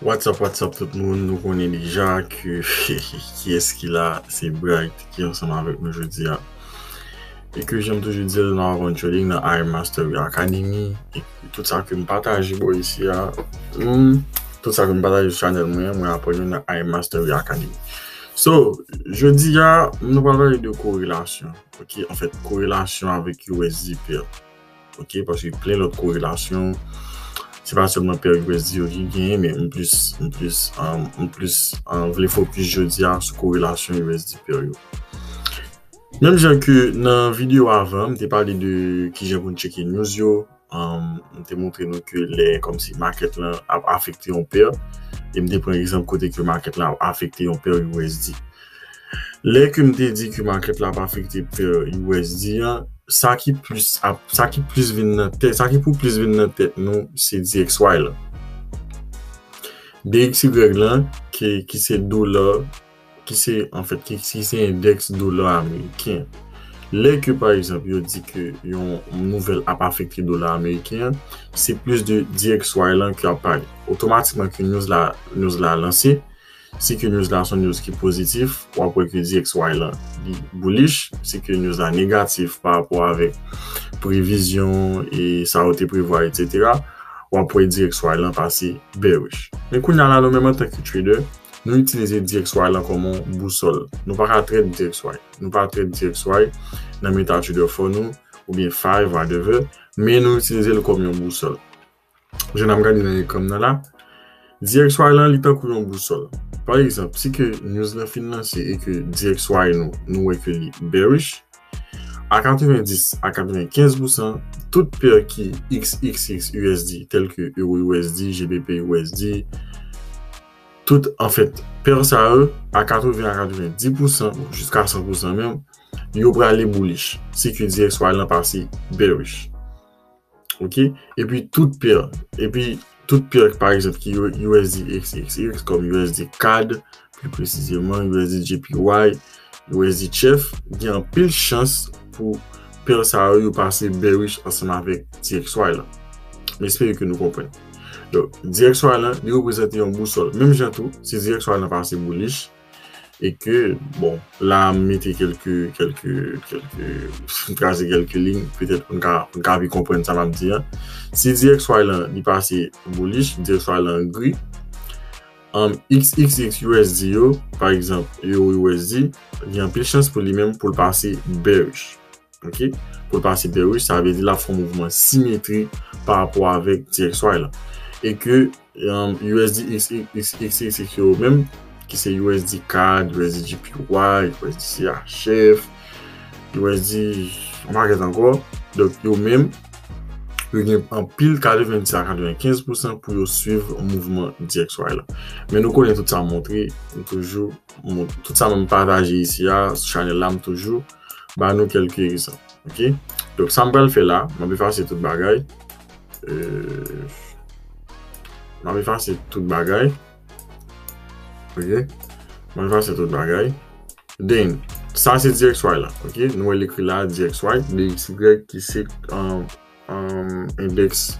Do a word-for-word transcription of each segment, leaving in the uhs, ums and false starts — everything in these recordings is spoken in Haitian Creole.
What's up, what's up tout moun? Nou konnen deja ke kiyès ki la, se Bright ki ansanm avèk nou jodi a. E ke jan m toujou di l, nou ap aprann trading nan I M Mastery Academy. E tout sa ke m pataje bò isi a, hmm, tout sa ke m pataje sou channel mwen, mwen aprann yo nan I M Mastery Academy. So, jodi a, nou pral pale de korelasyon. Ok, anfèt, korelasyon avèk U S D pair. Ok, paske plen lòt korelasyon. Se pa sèlman pair U S D yo ki genyen, men m plis, m plis, um, m plis, um, vle fokis jodi a sou korelasyon U S D pair yo. Menm jan ke nan videyo avan, m te pale de kijan pou n tcheke news yo, um, m te montre nou ke lè kòmsi market lan ap afekte yon pair, e m te pran egzanp kote ke market lan ap afekte yon pair U S D. Lè ke m te di ke market la ap afekte pair U S D an, sa ki plis ap, sa ki plis vin nan tèt, sa ki pou plis vin nan tèt nou, se D X Y lan. D X Y lan, ki, ki se dola, ki se, anfèt, ki, ki se endèks dola ameriken. Lè ke, pa egzanp, yo di ke yon nouvèl ap afekte dola ameriken an, se plis de D X Y lan ki ap pale. Otomatikman ke news la, news la lanse, si ke news la se yon news ki pozitif, w ap wè ke D X Y lan li bullish, si ke news la negatif pa rapò avèk previzyon e sa yo te prevwa, etsetera, w ap wè D X Y lan pase bearish. Men kounye a la, nou menm antanke trader, nou itilize D X Y lan kòm yon bousòl. Nou pa ka trade D X Y. Nou pa trade D X Y nan MetaTrader four nou, oubyen five, whatever, men nou itilize l kòm yon bousòl. Jan n ap gade nan ekran m nan la, D X Y lan, li tankou yon bousòl. Pa egzanp, si ke news lan fin lanse e ke D X Y nou, nou wè ke li bearish, a katrevenndis a katrevenkenz pousan, tout pair ki X X X U S D, tèl ke Euro U S D, G B P U S D, tout, anfèt, pair sa yo, a katreven a katrevendi pousan, bon, jiska san pousan menm, yo prale bullish, si ke D X Y lan pase bearish. Ok? Epi tout pair, epi tout pair, pa egzanp, ki U S D X X X, kòm U S D cad, pli presizeman, U S D J P Y, U S D chef, gen anpil chans pou pair sa yo, yo pase bearish ansanm avèk D X Y lan. M espere ke nou konprann. Donk, D X Y lan, li reprezante yon bousòl. Menm jan tou, si D X Y lan pase bullish, e ke, bon, la, m mete kèlke, kèlke, kèlke, m trase kèlke liy, petèt pou n ka, pou n ka pi konprann sa m ap di an. Si D X Y lan, li pase bullish, D X Y lan gri, um, X X X U S D yo, pa egzanp, Euro U S D, gen anpil chans pou li menm pou l pase bearish. Ok? Pou l pase bearish, sa vle di l ap fè yon mouvman simetrik pa rapò avèk D X Y lan. E ke, um, U S D X X X yo menm, ki se U S D cad, U S D J P Y, U S D C H F, U S D, yon pakèt ankò. Donk, yo menm, yo gen anpil, katrevenndis a katrevenkenz pousan pou yo swiv mouvman D X Y lan. Men nou konnen tout sa montre, nou toujou, tout sa mwen pataje isi a, sou chanèl la, m toujou ba nou kèlke egzanp. Ok? Donk, sa m pral fè la, m ap efase tout bagay. Euh, m ap efase tout bagay. Ok? M ap efase tout bagay. Then, sa se D X Y la. Ok? Nou wè l ekri la, D X Y, D X Y, ki se, um, um, endèks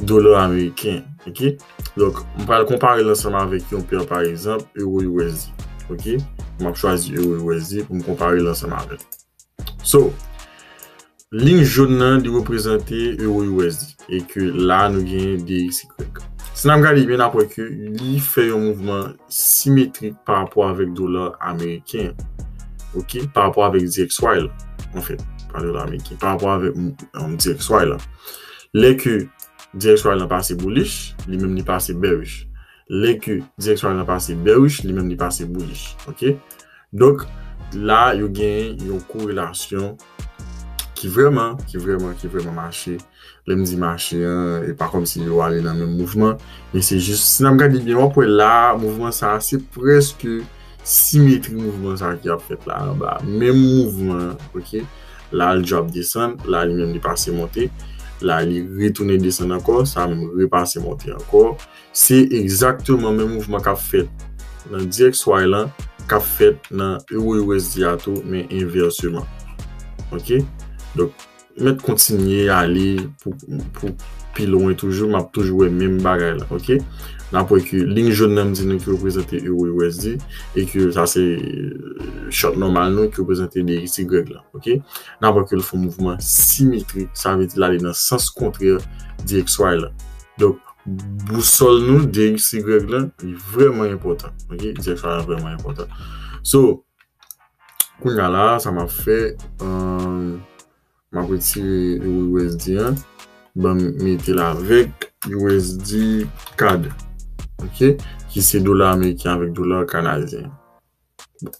dola ameriken. Ok? Donk, m pral konpare l ansanm avèk yon pair, pa egzanp, Euro U S D. Ok? M ap chwazi Euro U S D pou m konpare l ansanm avè l. So, liy jòn nan, li reprezante Euro U S D. E ke la, nou gen D X Y. Si n ap gade byen, n ap wè ke li fè yon mouvman simetrik pa rapò avèk dola ameriken. Ok? Pa rapò avèk D X Y la, anfèt. Pa dola ameriken. Pa rapò avèk, um, D X Y la. Lè ke D X Y lan pase bullish, li menm li pase bearish. Lè ke D X Y lan pase bearish, li menm li pase bullish. Ok? Donk, la, yo gen yon korelasyon ki vrèman, ki vrèman, ki vrèman mache. Lè m di mache an, e pa kòmsi yo ale nan menm mouvman, men se jis, si n ap gade byen, w ap wè la, mouvman sa a, se prèske simetri mouvman sa a ki ap fèt la anba. Menm mouvman an, ok? La, l drop desann, la, li menm, li pase monte, la, li retounen desann ankò, sa menm repase monte ankò. Se egzakteman menm mouvman k ap fèt nan D X Y lan, k ap fèt nan Euro U S D a tou, men envèseman. Ok? Donk, mèt kontinye ale pou, pou pi lwen toujou, m ap toujou wè menm bagay la, oke? N ap wè ke liy jòn nan m di nou ki reprezante euro U S D, e ke sa se short nòmal nou ki reprezante D X Y la, oke? N ap wè ke l fè yon mouvman simetrik, sa vle di l ale nan sans kontrè D X Y la. Donk, bousòl nou, D X Y la, li vrèman enpòtan, oke? D X Y la vrèman enpòtan. So, kounye a la, sa m ap fè, um, m ap retire euro U S D an, ban m mete l avèk U S D CAD, oke, ki se dola ameriken avèk dola kanadyen. Bon,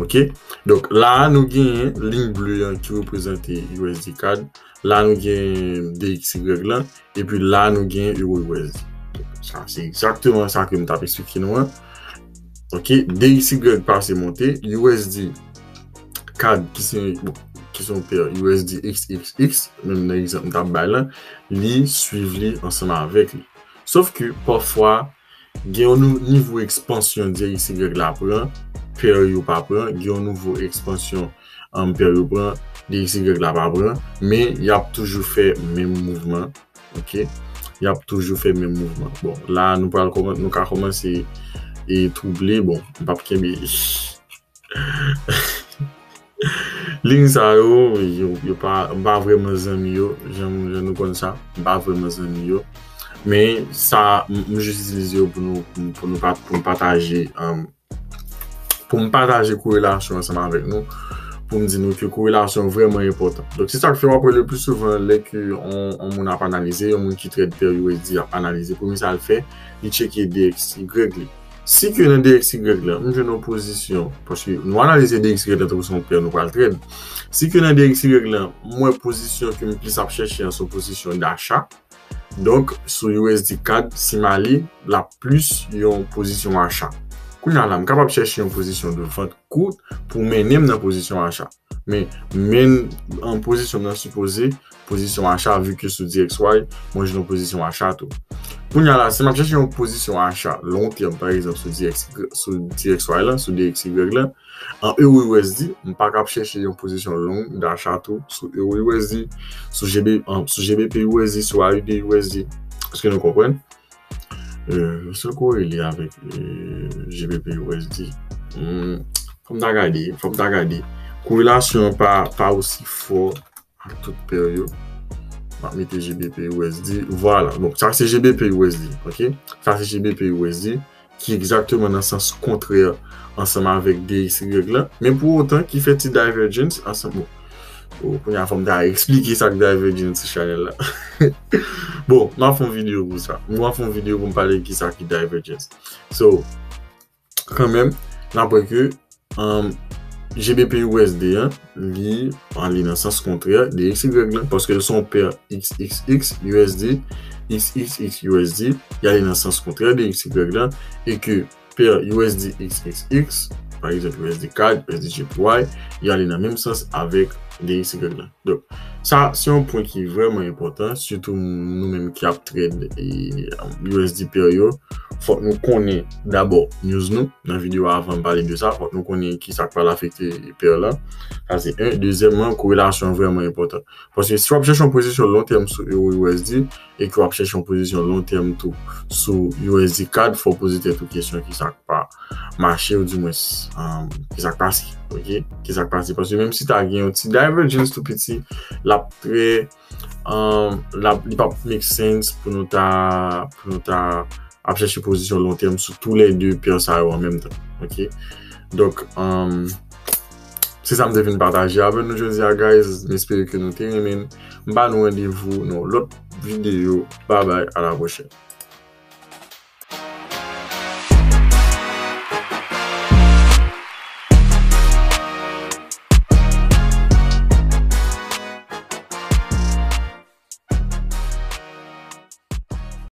oke, donk la a nou genyen liy ble an ki reprezante U S D CAD, la nou genyen D X Y lan, epi la nou genyen euro U S D. Sa se egzakteman sa ke m t ap eksplike nou an. Oke, D X Y pase monte, U S D CAD ki se, bon, ki se yon pè U S D X X X, menm nan egzanp m t ap bay lan, li swiv li ansanm avèk li. Sof ke pafwa, gen yon nou- nivo ekspansyon D X Y la pran, pè yo pa pran, gen yon nivo ekspansyon, um, pè yo pran, D X Y la pa pran, men y ap toujou fè menm mouvman, oke? Y ap toujou fè menm mouvman. Bon, la, nou pral kòman-, nou ka kòmanse e twouble. Bon, m p ap kenbe. Liy sa yo, yo, yo pa, m pa vrèman zanmi yo, jan, jan nou konn sa, m pa vrèman zanmi yo. Men sa, m, m jis itilize yo pou nou, pou, pou nou pa, pou m pataje, um, pou m pataje korelasyon ansanm avèk nou, pou m di nou ke korelasyon vrèman enpòtan. Donk, se sa k fè w ap wè le pli souvan lè ke on, on moun ap analize, yon moun ki trade pè U S D ap analize, premye sa l fè, li tcheke D X Y li. Si ke nan D X Y lan, m jwenn yon pozisyon, paske nou analize D X Y lan tankou se yon pè nou pral trade. Si ke nan D X Y lan, m wè pozisyon ke m plis ap chèche an se yon pozisyon dacha. Donk, sou U S D CAD, si m ale, l ap plis yon pozisyon acha. Kounye a la, m kapab chèche yon pozisyon de vant kout pou mennen m nan pozisyon acha. Men, men an pozisyon m nan sipoze pozisyon acha, vi ke sou D X Y, mwen jwenn yon pozisyon acha tou. Kounye a la, si m ap chèche yon pozisyon acha long tèm, pa egzanp, sou D X, sou D X Y lan, sou D X Y lan, an euro U S D, m pa kab chèche yon pozisyon long dacha tou sou euro U S D, sou G B, an, sou G B P U S D, sou A U D U S D. Èske nou konprann? Euh, se kore li avèk, euh, G B P U S D. Hmm, fò m ta gade, fò m ta gade. Korelasyon an pa, pa osi fò ak tout pè yo. M ap mete G B P U S D. Vwala. Bon, sa se G B P U S D, oke? Sa se G B P U S D ki egzakteman nan sans kontrè ansanm avèk D X Y lan. Men pou otan ki fè ti divergence ansanm. Bon, oh, kounye a fò m ta eksplike sa k divergence sou chanèl la. Bon, m ap fè yon videyo pou sa. M ap fè yon videyo pou m pale ki sa ki divergence. So, kanmenm, n ap wè ke, um, G B P U S D an, li ale nan sans kontrè D X Y lan, paske l se yon pè X X X U S D, X X X U S D, li ale nan sans kontrè D X Y lan, e ke pè U S D X X X, pa egzanp, U S D CAD, U S D J P Y, li ale nan menm sans avèk D X Y lan. Donk, sa, se yon pwen ki vrèman enpòtan, sitou nou menm ki ap trade, e, U S D pè yo. Fòk nou konnen dabò news nou. Nan videyo avan, m pale de sa. Fòk nou konnen ki sa k pral afekte pè la. Sa, se en. Dezyèmman, korelasyon an vrèman enpòtan. Paske si w ap chèche yon pozisyon long tèm sou euro U S D, e ke w ap chèche yon pozisyon long tèm tou sou U S D CAD, fò w poze tèt ou kesyon ki sa k pa mache, ou dimwens, um, ki sa k pase, oke? Ki sa k pase? Paske menm si ta gen yon ti divergence tou piti, l ap trè, um, l ap, li p ap make sense pou nou ta, pou nou ta ap chèche pozisyon long tèm sou tou lè de pè sa yo an menm tan, oke? Donk, um, se sa m te vin pataje avè nou jodi a, guys. M espere ke nou te renmen. M ba nou randevou nan yon lòt videyo. Bye bye, à la prochaine.